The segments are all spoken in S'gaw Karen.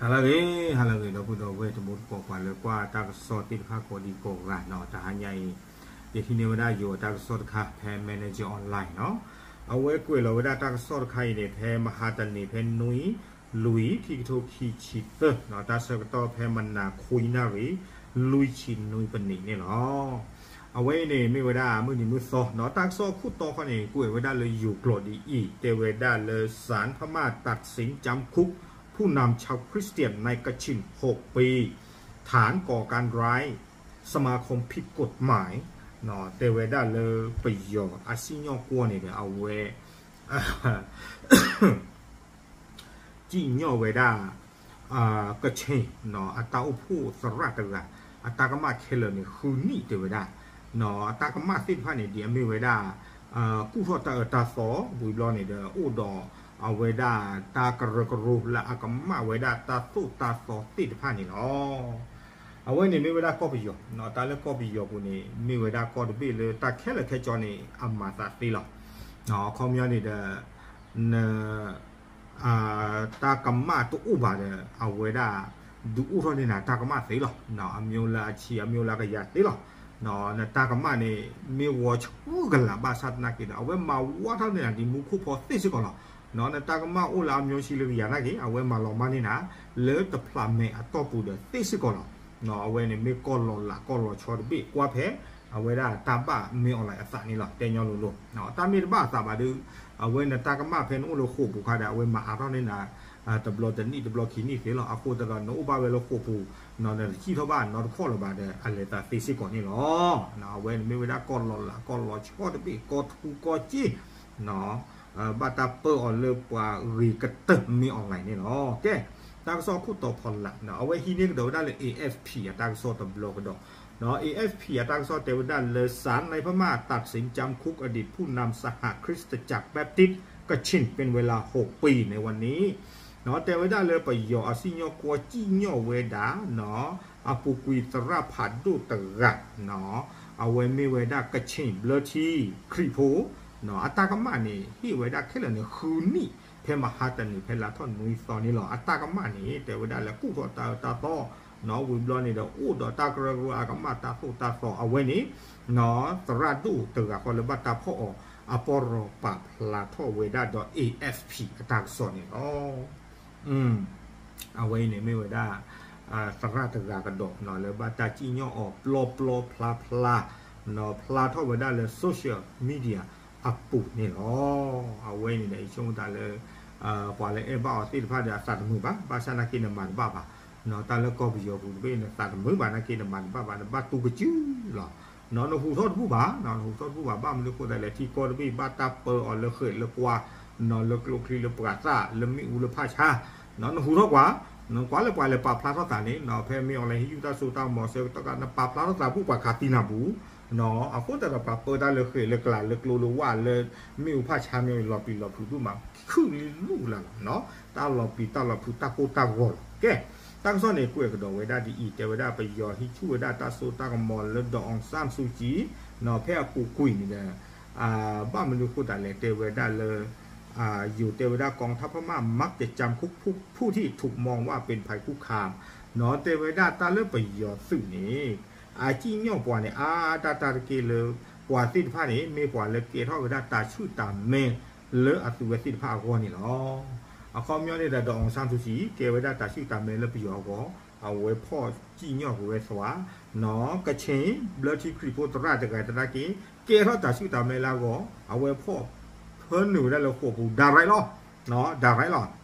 ဟါလၢအဂ့ၤ, ဟါလၢအဂ့ၤ ဒီပုၢ်ဒီဝဲၢ်တံၤသကိး ပှၤလၢကွၢ်တၢ်ကစီၣ်သ့ၣ်တဖၣ်ကိးဒံကိးဂၤနီၤ, တဟါညါအံၤ ယဟံးန့ၢ်ဝဲဒၣ်ယိၤအတၢ်ကစီၣ်တခါဖဲ Manager Online နီၤ. အဝဲကွဲးလီၤဝဲဒၣ်တၢ်ကစီၣ်တခါအံၤန့ၣ် ဖဲမဟါတနံၤ ဖဲနွံ လွံၢ် ခံကထိခံဆံသၢနီၤ, တၢ်ဆၢကတီၢ်ဖဲမနၤခွံနၣ်ရံၣ် လွံၢ်ဆံနွံပနံးန့ၣ်လီၤ. အဝဲအံၤန့ၣ်မ့ၢ်ဝဲဒၣ်မုၢ်နံၤမုၢ်သီနီၤ, တၢ်ကစီၣ်အခိၣ်တီဃီန့ၣ် ကွဲးဝဲဒၣ်လၢယိၤကျိာ်ဒ်အံၤ, တဲဝဲဒၣ်လၢ ศาลพม่าตัดสินจำคุก ผู้นำชาวคริสเตียนในกระชิน หกปี ฐานก่อการร้าย สมาคมผิดกฎหมาย တဲဝဲဒၣ်လၢပယီၤအစံၣ်ညီၣ်ကွီၢ်န့ၣ်ဒီး အဝဲ စံၣ်ညီၣ်ဝဲဒၣ် ကခ့ၣ် အတၢ်အိၣ်ဖှိၣ်သရၣ်တဂၤ အတၢ်ကမၣ်ခဲလၢာ်န့ၣ် ဃုနံၣ်တဲဝဲဒၣ်, အတၢ်ကမၣ်သ့ၣ်တဖၣ်န့ၣ် ဒ်အမ့ၢ်ဝဲဒၣ် ကူၣ်ထီၣ်တၢ်အၢတၢ်သီ ဝံၤဘျီန့ၣ်ဒီး အိၣ်ဒီးအဝဲဒၣ်တၢ်ကရၢကရိလၢအကမၣ်ဝဲဒၣ်တၢ်သိၣ်တၢ်သီသ့ၣ်တဖၣ်န့ၣ်လီၤ. အဝဲန့ၣ်မ့ၢ်ဝဲဒၣ်ကီၢ်ပယီၤ, တၢ်လၢကီၢ်ပယီၤပူၤန့ၣ် မ့ၢ်ဝဲဒၣ်ကီၢ်တဘ့ၣ်လၢတၢ်ခဲလၢာ်ခဲဆ့န့ၣ် အမၤသးသ့လီၤ. အခီပညီန့ၣ်ဒီး န တၢ်ကမၣ်တအိၣ်ဘၣ်ဒီး အဝဲဒၣ် ဒုးအိၣ်ထီၣ်န့ၢ်နၤတၢ်ကမၣ်သ့လီၤ. အမျိုးလၢအဆံ အမျိုးလၢကယၤသ့လီၤ. နတၢ်ကမၣ်န့ၣ် မ့ၢ်ဂီၤဆူကလာ်ဘၣ်ဆၣ်သနာ်က့ဒီး အဝဲမၤဝါထီၣ်န့ၢ်နၤဒ်မူခိၣ်ဖီသ့ၣ်စ့ၢ်ကီးလီၤ. နတၢ်ကမၣ်အိၣ်လၢအမျိုးဆံလၢကယၤနာ်က့ အဝဲမၤလီၤမၢ်န့ၢ်နၤ လၢတဖျးမဲာ်အတီၢ်ပူၤဒီးသ့ၣ်စ့ၢ်ကီးလီၤ. အဝဲန့ၣ်မ့ၢ်ကီၢ်လီၤလးကီၢ်လီၤဆီတဘ့ၣ် ကွၢ်ဖဲ အဝဲဒၣ်တၢ်ဘၣ်မ့ၢ်အီၤလၢအသးန့ၣ်လီၤ. တဲညီလိၤလိၤ တၢ်မ့ၢ်တဘၣ်အသးဘၣ်ဒီး အဝဲနတၢ်ကမၣ်ဖဲနအိၣ်လၢဃိာ်ပူၤခါဒီး အဝဲမၤအါထီၣ်န့ၢ်နၤ တဘျီတနံၣ်တဘျီခံနံၣ်သ့လီၤ. အဃိသတးဒီး နအိၣ်ဘၣ်ဝဲလၢဃိာ်ပူၤ နတစံၣ်ထီၣ်ဘၣ်နီတခီၣ်လၢၤဘၣ်ဒီး အလဲၤသးသ့စ့ၢ်ကီးန့ၣ်လီၤ. အဝဲန့ၣ်မ့ၢ်ဝဲဒၣ်ကီၢ်လီၤလးကီၢ်လီၤဆီတဘ့ၣ် ကီၢ်ထူကီၢ်က့ၢ် ဘၣ်တၢ်ပၢအီၤလၢပှၤဂ့ၤကတၢၢ်မ့ၢ်အီၤလၢန့ၣ်လီၤ. ကဲ တၢ်ကစီၣ်ခိၣ်တီဖီလာ် အဝဲဟံးန့ၢ်ကဒီးဝဲဒၣ်လၢ เอเอฟพี အတၢ်ကစီၣ်တဘျီကဒီး เอเอฟพี အတၢ်ကစီၣ်တဲဝဲဒၣ်လၢ ศาลในพม่าตัดสินจำคุกอดีตผู้นำสหคริสตจักรแบปทิสต์ กระชิน เป็นเวลาหกปี ในวันนี้ တဲဝဲဒၣ်လၢပယီၤအစံၣ်ညီၣ်ကွီၢ်စံၣ်ညီၣ်ဝဲဒၣ် အပူၤကွံာ်သရၣ်ဖးဒိၣ်တဂၤ အဝဲမ့ၢ်ဝဲဒၣ်ကခ့ၣ်ဘျၢထံခရံာ်ဖိ အတၢ်ကမၣ်န့ၣ် ဟ့ၣ်ဝဲဒၣ်ခဲလၢာ်န့ၣ် ဃုနံၣ် ဖဲမဟါတနံၤ ဖဲလါထီၣ်နွံသီန့ၣ်လီၤ. အတၢ်ကမၣ်န့ၣ် တဲဝဲဒၣ်လၢကူၣ်ထီၣ်တၢ်အၢတၢ်သီ ဝံၤဘျီန့ၣ်ဒီး အိၣ်ဒီးတၢ်ကရၢကရိအကမၣ်တၢ်သိၣ်တၢ်သီ အဝဲန့ၣ် သရၣ်ဒိၣ်တဂၤဃီလၢဘၣ်တၢ်ဖီၣ်အီၤ အပီၢ်ရီၣ်ပာ်ဖျါထီၣ်ဝဲဒၣ်ဒီး เอเอฟพี အတၢ်ကစီၣ်န့ၣ်လီၤ. အဝဲအံၤန့ၣ်မ့ၢ်ဝဲဒၣ် သရၣ်တဂၤကဒီး လၢဘၣ်တၢ်စံၣ်ညီၣ်အီၤပျီပျီဖျါဖျါ ဖျါထီၣ်ဝဲဒၣ်လၢ social media အပူၤန့ၣ်လီၤ. အဝဲအံၤန့ၣ်ဒီး ယဆိကမိၣ်သးလၢ ပှၤလၢအဲၣ်ဘၣ်အီၤသ့ၣ်တဖၣ်ဒီးအသးတမုာ်ဘၣ်, ဘၣ်ဆၣ်နာ်က့နမၤတဘၣ်ဘၣ်, တၢ်လၢကီၢ်ပယီၤပူၤတဘ့ၣ် နသးတမုာ်ဘၣ်နာ်က့ နမၤတဘၣ်ဘၣ်, နဘၣ်တူၢ်ကစုလီၤ. နဟူးထီၣ်တဘူၣ်ဘၣ်, နဟူးထီၣ်တဘူၣ်ဘၣ်, ဘၣ်မနုၤအဃိသတးလဲၣ် ထံကီၢ်တဘ့ၣ်ဘၣ်တၢ်ပၢအီၤလၢဃဲးလၢကွါ လၢကျိချံလၢပှၤသၣ် လၢမ့ၣ်အူလၢဖးဆါ, နဟူးထီၣ်ကွၢ်, နကွၢ်လၢပှၤလဲၤပာ်ဖျါထီၣ်သးန့ၣ် ဖဲမ့ၢ်အီၤလဲၤဟံးယူၣ်တၢ်စိတၢ်ကမီၤဆၢကတီၢ်ခါ နပာ်ဖျါထီၣ်သးဘူၣ်ပှၤခးသံနၤပူၤ, အဃိသတးဒီးပှၤပၢတၢ်လၢဃဲးလၢကျါလၢကျိလၢဝၣ်လၢမ့ၣ်အူဖးဆါမ့ၢ်လီၤပျံၤလီၤဖုးဒိၣ်မး ခုၣ်လံလူၢ်လၢ်လီၤ, တၢ်လီၤပျံၤတၢ်လီၤဖုးတၢ်ကိၢ်တၢ်ဂီၤလီၤ. ကဲ တၢ်ကစီၣ်န့ၣ် ကွဲးကဒီးဝဲဒၣ်ဒ်အံၤ, တဲဝဲဒၣ်ပယီၤဟံးဆူၣ်ဝဲဒၣ်တၢ်စိတၢ်ကမီၤလၢ ဒေါ်အောင်ဆန်းစုကြည် ဖဲအပူၤကွံာ်န့ၣ်ဒီး ဘၣ်မနုၤအဃိသတးလဲၣ် တဲဝဲဒၣ်လၢ ယိၤတဲဝဲဒၣ် กองทัพพม่ามักจะจำคุกผู้ที่ถูกมองว่าเป็นภัยคุกคาม တဲဝဲဒၣ်တၢ်လၢပယီၤသုးန့ၣ် အစံၣ်ညီၣ်ပှၤန့ၣ် အါဒၣ်တၢ်တက့ၢ်လၢ ပှၤသ့ၣ်တဖၣ်န့ၣ် မ့ၢ်ပှၤလၢကဲထီၣ်ဝဲဒၣ်တၢ်ဆူၣ်တၢ်မဲလၢအသုးဝဲသ့ၣ်တဖၣ်အဂီၢ်န့ၣ်လီၤ. အခီပညီန့ၣ်ဒီး ဒေါ်အောင်ဆန်းစုကြည် ကဲဝဲဒၣ်တၢ်ဆူၣ်တၢ်မဲလၢပယီၤအဂီၢ် အဝဲဖီၣ်စံၣ်ညီၣ်ကွံာ်ဝဲသး ကခ့ၣ်ဘျၢထံခရံာ်ဖိသရၣ်တဂၤသနာ်က့ ကဲထီၣ်တၢ်ဆူၣ်တၢ်မဲလၢအဂီၢ် အဝဲဖီၣ်ဖၢနုာ်ဝဲဒၣ်လၢဃိာ်ပူၤ direct လီၤ, direct လီၤ.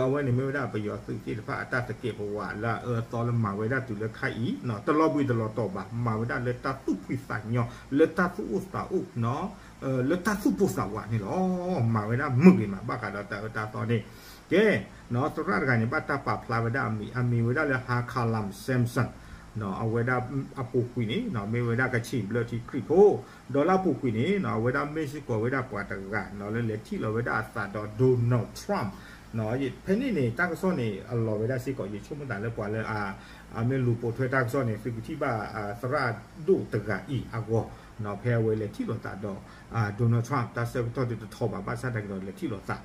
အဝဲန့ၣ်မ့ၢ်ဝဲဒၣ်ပယီၤသုးသ့ၣ်တဖၣ်အတၢ်သကဲးပဝးလၢအအၢအသီလၢမၤဝဲဒၣ်တုၤလၢခါအံၤ တလီၤဘှံးတလီၤတီၤဘၣ် မၤဝဲဒၣ်လၢတၢ်သူၣ်ဖှံသးညီ လၢတၢ်သူၣ်အိၣ်သးအိၣ် လၢတၢ်သူၣ်ပိၢ်သးဝးန့ၣ်လီၤ. မၤဝဲဒၣ်မုာ်ဂ့ၤမး ဘၣ်ဃးဒီးတၢ်အၢတၢ်သီန့ၣ် ကဲ သရၣ်တဂၤန့ၣ် ဘၣ်တၢ်ပာ်ဖျါဝဲဒၣ်အမံၤ အမံၤဝဲဒၣ်လၢ Har Kalam Samson အဝဲဒၣ်အပူၤကွံာ်န့ၣ် မ့ၢ်ဝဲဒၣ်ကခ့ၣ်ဘျၢထံခရံာ်ဖိ ဒီးလၢအပူၤကွံာ်န့ၣ် အဝဲဒၣ်မ့ၢ်စ့ၢ်ကီးဝဲဒၣ်ပှၤတဂၤလၢလဲၤထံၣ်လီၤဝဲဒၣ်အသးဒီး Donald Trump ဖဲန့ၣ်န့ၣ် တၢ်ကစီၣ်န့ၣ် အလီၤဝဲဒၣ်စ့ၢ်ကီး ယဆိကမိၣ်သးလၢပှၤလၢ အမ့ၢ်လူၤပိာ်ထွဲတၢ်ကစီၣ်န့ၣ် သုကထံၣ်ဘၣ် သရၣ်ဒိၣ်တဂၤအံၤအဂီၢ် ဖဲအဝဲလဲၤထံၣ်လိာ်သးဒီး Donald Trump တၢ်ဆၢကတီၢ်ဒုးတထီဘၣ် ဘၣ်ဆၣ်သနာ်က့ဒီးလဲၤထံၣ်လိာ်သး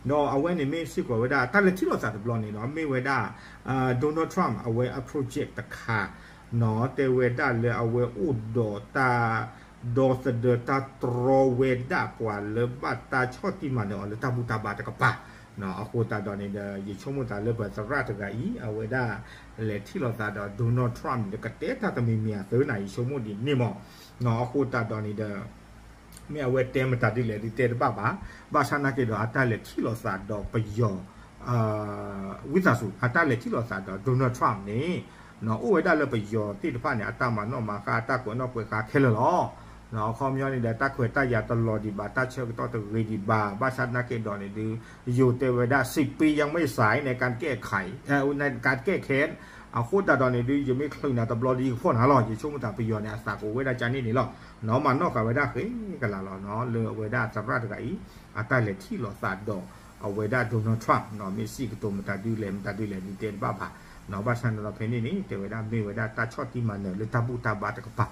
နီၤ. ဒီးအဝဲန့ၣ်မ့ၢ်စ့ၢ်ကီးဝဲဒၣ် တၢ်လဲၤထံၣ်လိာ်သးတဘျီန့ၣ်ဒီး မ့ၢ်ဝဲဒၣ် Donald Trump အဝဲအ project တခါနီၤ တဲဝဲဒၣ်လၢအဝဲအိၣ်ဒီးတၢ် ဒီသဒၢတၢ်တြီဝဲဒၣ်ပှၤလၢဘၣ်တၢ်ဆီၣ်တံၢ်မၤနၢၤအီၤလၢတၢ်ဘူၣ်တၢ်ဘါတကပၤနီၤ. အဃိသတးဒီးန့ၣ်ဒီး ယဆိကမိၣ်သးလၢပသရၣ်တဂၤအံၤ အဝဲဒၣ်လဲၤထံၣ်လိာ်သးဒီး Donald Trump န့ၣ်ဒီး ကတဲတၢ်တမံၤမံၤအသၢနၤ ယဆိကမိၣ်ဒ်န့ၣ်မး. အဃိသတးဒီးန့ၣ်ဒီး မ့ၢ်အဝဲတဲမတၤဒ်လဲၣ်ဒုးတဲတဘၣ်ဘၣ်. ဘၣ်ဆၣ်သနာ်က့ဒီး အတၢ်လဲၤထံၣ်လိာ်သးဒီးပယီၤ ဝံသးစူၤ အတၢ်လဲၤထံၣ်လိာ်သးဒီး Donald Trump န့ၣ် အိၣ်ဝဲဒၣ်လၢပယီၤသ့ၣ်တဖၣ်န့ၣ် အတၢ်မၤနီၣ်မၤဃါ အတၢ်ကွဲးနီၣ်ကွဲးဃါခဲလၢာ်လီၤ. အခီပညီန့ၣ်ဒီး တၢ်ခွဲးတၢ်ယာ်တလီၤဒံးဘၣ် တၢ်ဆၢကတီၢ်တဂ့ၤဒံးဘၣ်. ဘၣ်ဆၣ်သနာ်က့ဒီးန့ၣ်ဒုး ယိၤတဲဝဲဒၣ် စစ်ပွဲ ยังไม่สาย ในการแก้ไข ในการแก้แค้น အဃိသတးဒီးန့ၣ်ဒုး ယမ့ၢ်ချုးနၤတဘျီဒီး ယကဖီၣ်နၤလီၤ. ယဆိကမိၣ်သးပယီၤန့ၣ် အသးကအိၣ်ဝဲဒၣ်ကန့ၣ်န့ၣ်လီၤ. နီၤ မၤနီၣ်ဃာ်ဝဲဒၣ်ဃ့ကလးလီၤနီၤ လၢအဝဲဒၣ်သရၣ်တဂၤအံၤ အတၢ်လဲၤထံၣ်လိာ်သးဒီး အဝဲဒၣ် Donald Trump နီၤ မ့ၢ်စံးကတိၤမတၤဒုးလဲၣ် မတၤဒုးလဲၣ်ဒုးတဲတဘၣ်ဘၣ်. ဘၣ်ဆၣ်န့ၣ်ဒီးဖဲန့ၣ်န့ၣ် တဲဝဲဒၣ်မ့ၢ်ဝဲဒၣ်တၢ်ဆီၣ်တံၢ်မၤနၢၤလၢတၢ်ဘူၣ်တၢ်ဘါတကပၤ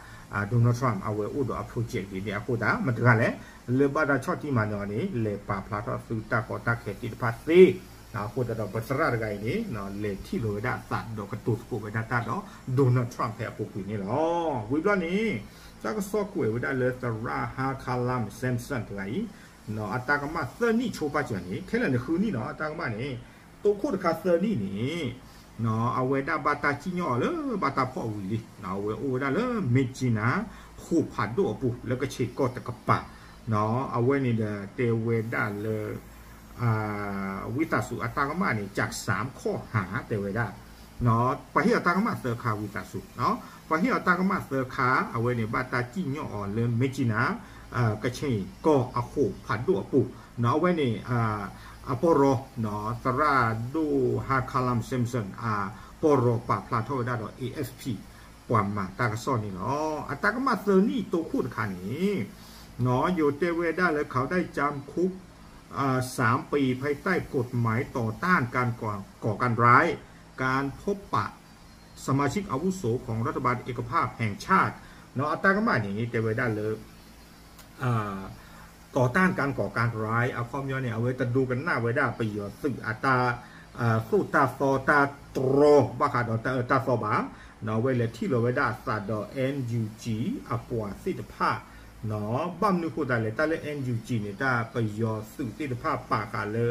Donald Trump အဝဲအိၣ်ဒီးအ project ဒ်န့ၣ်အဃိသတး မတၤတဂၤလဲၣ် လၢဘၣ်တၢ်ဆီၣ်တံၢ်မၤနၢၤအီၤန့ၣ် လဲၤပာ်ဖျါထီၣ်သုတၢ်ကီတၢ်ခဲသ့ၣ်တဖၣ်သ့. အဃိသတးဒီးပသရၣ်တဂၤအံၤန့ၣ် လဲၤထံၣ်လိာ်ဝဲဒၣ်အသးဒီးကတိၤသကိးဝဲဒၣ်တၢ်ဒီး Donald Trump ဖဲအပူၤကွံာ်န့ၣ်လီၤ. ဝံၤဘျီန့ၣ် တၢ်ကစီၣ်ကွဲးဝဲဒၣ်လၢသရၣ် Har Kalam Samson တဂၤအံၤ အတၢ်ကမၣ်သၢနံၣ်ဆိပာ်စၢၤန့ၣ် ခဲလၢာ်န့ၣ်ဃုနံၣ်နီၤ အတၢ်ကမၣ်န့ၣ် တိခိၣ်တခါသၢနံၣ်န့ၣ် အဝဲဒၣ်ဘၣ်တၢ်စံၣ်ညီၣ်အီၤလၢဘၣ်တၢ်ဖီၣ်ဝံၤလံ အဝဲအိၣ်ဝဲဒၣ်လၢ Myitkyina ဃိာ်ဖးဒိၣ်အပူၤ လၢကခ့ၣ်ကီၢ်တကပၤ အဝဲန့ၣ်ဒီးတဲဝဲဒၣ်လၢ ဝံသးစူၤအတၢ်ကမၣ်န့ၣ် จากสามข้อหา တဲဝဲဒၣ် ပှၤဟ့ၣ်အီၤတၢ်ကမၣ်သၢခါ ဝံသးစူၤ ပှၤဟ့ၣ်အီၤတၢ်ကမၣ်သၢခါ အဝဲန့ၣ်ဘၣ်တၢ်စံၣ်ညီၣ်အီၤလၢ Myitkyina ကခ့ၣ်ကီၢ်အဃိာ်ဖးဒိၣ်အပူၤ အဝဲန့ၣ် အပီၢ်ရီ သရၣ်ဒိၣ် Har Kalam Samson အပီၢ်ရီပာ်ဖျါထီၣ်ဝဲဒၣ်ဒီး AFP ပှၤမၤတၢ်ကစီၣ်န့ၣ်လီၤ. အတၢ်ကမၣ်သၢနံၣ်တိခိၣ်တခါန့ၣ် ယိၤတဲဝဲဒၣ်လၢ เขาได้จำคุก สามปีภายใต้กฎหมายต่อต้านการก่อการร้าย การพบปะสมาชิกอาวุโสของรัฐบาลเอกภาพแห่งชาติ အတၢ်ကမၣ်န့ၣ် တဲဝဲဒၣ်လၢ ต่อต้านการก่อการร้าย အခီပညီန့ၣ် အဝဲတဒိကနၣ်ဝဲဒၣ်ပယီၤသုးအတၢ် သိၣ်တၢ်သီတၢ်တြီ ဘၣ်ဃးဒီးတၢ်အၢတၢ်သီဘၣ်. အဝဲလဲၤထံၣ်လီၤဝဲဒၣ်အသးဒီး NUG အပှၤသ့ၣ်တဖၣ် ဘၣ်မနုၤဃိသတးလဲၣ် တၢ်လၢ NUG န့ၣ် တၢ်ပယီၤသုးသ့ၣ်တဖၣ်ပာ်ဃာ်လၢ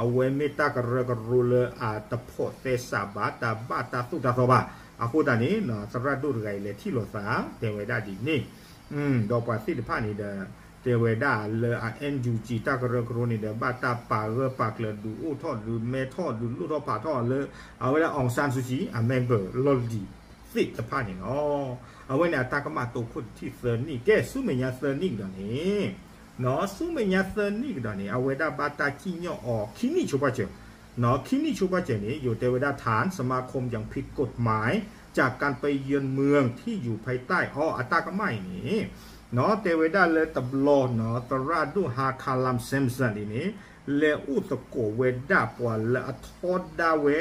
အဝဲမ့ၢ်တၢ်ကရၢကရိလၢအတဖိးသဲစးဘၣ် တၢ်ဘၣ်တၢ်သိၣ်တၢ်သီဘၣ်. အဃိသတးန့ၣ် သရၣ်ဒိၣ်တဂၤအံၤလဲၤထံၣ်လိာ်သး တဲဝဲဒၣ်ဒ်န့ၣ် ဒီးပှၤသ့ၣ်တဖၣ်န့ၣ်ဒီး တဲဝဲဒၣ်လၢအ NUG တၢ်ကရၢကရိန့ၣ်ဒီး ဘၣ်တၢ်ပာ်ဂၢၢ်ပာ်ကျၢၤဒုးအိၣ်ထီၣ်ဒုးမဲထီၣ်ဒုးလိၣ်ထီၣ်ဖးထီၣ်လၢ အဝဲဒၣ် Aung San Suu Kyi အ member လီၢ်လံၤသ့ၣ်တဖၣ်န့ၣ်လီၤ. အဝဲန့ၣ်အတၢ်ကမၣ်တိခိၣ်တထံၣ်သၢနံၣ် ကဲဆူမဲာ်ညါသၢနံၣ်ကဒီးန့ၣ် ဆူမဲာ်ညါသၢနံၣ်ကဒီးန့ၣ် အဝဲဒၣ်ဘၣ်တၢ်စံၣ်ညီၣ်အီၤခံနံၣ်ဆိပာ်စၢၤ ခံနံၣ်ဆိပာ်စၢၤန့ၣ် ယိၤတဲဝဲဒၣ် ฐานสมาคมอย่างผิดกฎหมาย จากการไปเยือนเมืองที่อยู่ภายใต้ အီ အတၢ်ကမၣ်အံၤန့ၣ် တဲဝဲဒၣ်လၢတဘျီနီၤ သရၣ်ဒိၣ် Har Kalam Samson အံၤန့ၣ် လဲၤအိၣ်သကိးဝဲဒၣ်ပှၤလၢအထီဒါဝဲ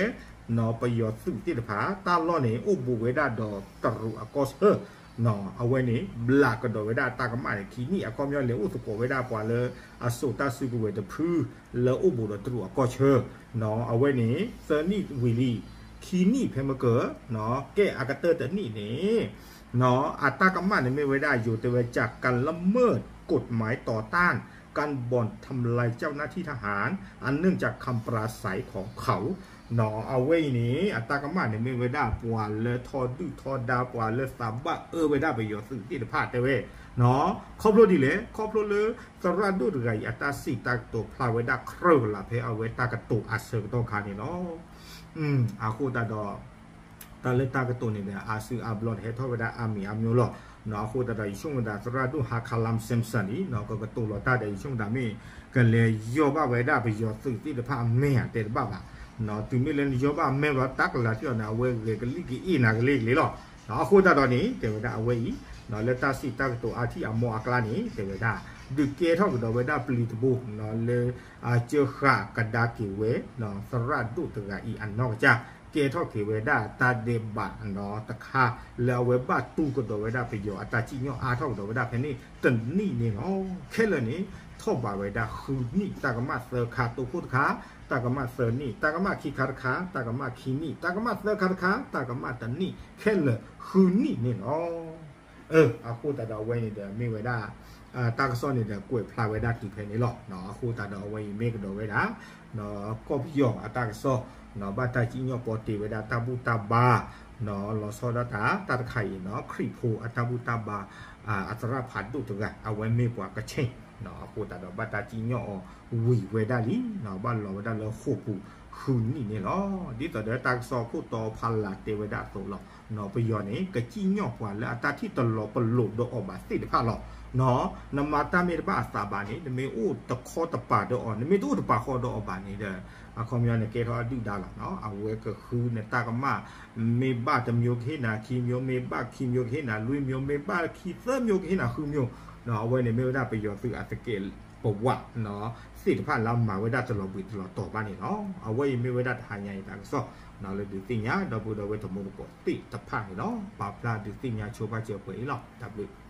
ပယီၤသုးသ့ၣ်တဖၣ် တၢ်လီၢ်န့ၣ် အိၣ်ဘူးဝဲဒၣ်ဒီးတရူးအကီၢ်ဆၢ အဝဲန့ၣ် ဘျးကဒီးဝဲဒၣ်အတၢ်ကမၣ်န့ၣ် ခံနံၣ်အခီပညီလဲၤအိၣ်သကိးဝဲဒၣ်ပှၤလၢအစိာ်တၢ်စုကဝဲၤတဖု လၢအိၣ်ဘူးဒီးတရူးအကီၢ်ဆၢ အဝဲန့ၣ် သၢနံၣ်ဝံၤလံ ခံနံၣ်ဖဲမကၢၢ် ကဲအကတၢၢ်တနံၣ်န့ၣ် အတၢ်ကမၣ်န့ၣ်မ့ၢ်ဝဲဒၣ် ယိၤတဲဝဲ จากการละเมิดกฎหมายต่อต้านการบ่อนทำลายเจ้าหน้าที่ทหาร อันเนื่องจากคำปราศรัยของเขา အဝဲအံၤန့ၣ် အတၢ်ကမၣ်န့ၣ်မ့ၢ်ဝဲဒၣ်ပှၤလၢထီဒုၣ်ထီဒါ ပှၤလၢသးဘၣ်အၢဝဲဒၣ်ပယီၤသုးသ့ၣ်တဖၣ်တဲဝဲ ခီဖျိဒ်လဲၣ် ခီဖျိလၢ သရၣ်ဒိၣ်တဂၤအံၤ အတၢ်စံးတၢ်ကတိၤဖျါဝဲဒၣ်ကြၢးကလာ်ဖဲအဝဲတၢ်ကတိၤအဆၢကတီၢ်ခါန့ၣ်လီၤ. အဃိသတးဒီး တၢ်လၢတၢ်ကတိၤန့ၣ်ဒီး အါစုအါဘျီန့ၣ် ဟဲထီၣ်ဝဲဒၣ်အါမံၤအါမျိၤလီၤ. အဃိသတးဒီး ယဆိကမိၣ်သး သရၣ်ဒိၣ် Har Kalam Samson အံၤ ကကတိၤလီၤတၢ်ဒီး ယဆိကမိၣ်သးမ့ၢ် ကလဲၤယီၢ်ဘၣ်ဝဲဒၣ်ပယီၤသုးသ့ၣ်တဖၣ်အမဲာ်ဧါတဲတဘၣ်ဘၣ်. တုၤမ့ၢ်လၢနယီၢ်ဘၣ်အမဲာ်ဘျီ တၢ်ကလၤထံၣ်အီၤန့ၣ် အဝဲဂဲၤကလံၣ်ကအ့ၣ်နၤကလ့ကလ့လီၤ. အဃိသတးဒီးန့ၣ် တဲဝဲဒၣ်အဝဲအံၤ လၢတၢ်စံးတၢ်ကတိၤအါထံၣ်အါမျိၤအကျါန့ၣ် တဲဝဲဒၣ် ဒုးကဲထီၣ်ကဒီးဝဲဒၣ်ပျံၤတဘိ လၢ အကၢဃာ်ကဒါက့ၤဝဲ သရၣ်ဒိၣ်တဂၤအံၤအနီၢ်ကစၢ် ကဲထီၣ်က့ၤဝဲဒၣ်တၢ်ဒဲးဘးတခါ လၢအဝဲဘၣ်တူၢ်ကဒီးဝဲဒၣ်ပယီၤအတၢ်စံၣ်ညီၣ်အါထီၣ်ကဒီးဝဲဒၣ်ဖဲန့ၣ်တနံၣ်န့ၣ်လီၤ. ခဲလၢာ်န့ၣ် ထီၣ်ဘးဝဲဒၣ်ဃုနံၣ် တၢ်ကမၣ်သၢခါ တိခိၣ်တခါ တၢ်ကမၣ်သၢနံၣ် တၢ်ကမၣ်ခံခါတခါ တၢ်ကမၣ်ခံနံၣ် တၢ်ကမၣ်သၢခါတခါ တၢ်ကမၣ်တနံၣ် ခဲလၢာ်ဃုနံၣ်န့ၣ်လီၤ. အဃိသတးဒီးအဝဲန့ၣ်ဒီးမ့ၢ်ဝဲဒၣ် တၢ်ကစီၣ်န့ၣ်ဒီးကွဲးဖျါဝဲဒၣ်တုၤဖဲန့ၣ်လီၤ. အဃိသတးဒီးအဝဲအံၤမ့ၢ်ကဒီးဝဲဒၣ် ကီၢ်ပယီၤအတၢ်ကစီၣ် ဘၣ်တၢ်စံၣ်ညီၣ်ပီတ့ၢ်ဝဲဒၣ်တၢ်ဘူၣ်တၢ်ဘါ လီၤဆီဒၣ်တၢ် တၢ်တခါအံၤ ခရံာ်ဖိအတၢ်ဘူၣ်တၢ်ဘါ အသရၣ်ဖးဒိၣ်တဂၤ အဝဲမ့ၢ်ပှၤကဆ့ၣ် အဃိသတးဒီးဘၣ်တၢ်စံၣ်ညီၣ်အီၤဝံၤဝဲဒၣ်လံ ဘၣ်လီၤဝဲဒၣ်လၢဃိာ်ပူၤဃုနံၣ်န့ၣ်လီၤ. ဒ်သိးဒီးတၢ်ကစီၣ်ခိၣ်တီဖးလၢ်တဲဝဲဒၣ်အသိးလီၤ. ပယီၤန့ၣ် ကစံၣ်ညီၣ်ပှၤလၢအတၢ်ထံၣ်တလီၤပလိာ်ဒီးအီၤဘၣ်သ့ၣ်တဖၣ်လီၤ. နမၤတၢ်မ့ၢ်တဘၣ်အသးဘၣ်န့ၣ် နမ့ၢ်အိၣ်တခီတပၤဒီးအီၤ နမ့ၢ်တအိၣ်တပၤဃီဒီးအီၤဘၣ်န့ၣ်ဒီး အခီပညီန့ၣ်ကဲထီၣ်အဒုၣ်ဒါလီၤ. အဝဲကဃုနတၢ်ကမၣ် မ့ၢ်ဘၣ်တမျိုးကဟ့ၣ်နၤခံမျိုး မ့ၢ်ဘၣ်ခံမျိုးကဟ့ၣ်နၤလွံၢ်မျိုး မ့ၢ်ဘၣ်ခံသၢမျိုးကဟ့ၣ်နၤဃုမျိုး အဝဲန့ၣ်မ့ၢ်ဝဲဒၣ်ပယီၤသုးအသကဲးပဝး သ့ၣ်တဖၣ်လၢအမၤဝဲဒၣ်တလီၤဘှံးတလီၤတီၤဘၣ်န့ၣ်လီၤ. အဝဲအံၤမ့ၢ်ဝဲဒၣ်တဟါညါအံၤတၢ်ကစီၣ် လၢဒုးသ့ၣ်ညါ ဒီပုၢ်ဒီဝဲၢ်တံၤသကိးသ့ၣ်တဖၣ်န့ၣ်လီၤ. ပာ်ဖျါဒုးသ့ၣ်ညါဆိပာ်စၢၤပှဲၤအံၤလီၤ. တၢ်ဘျုး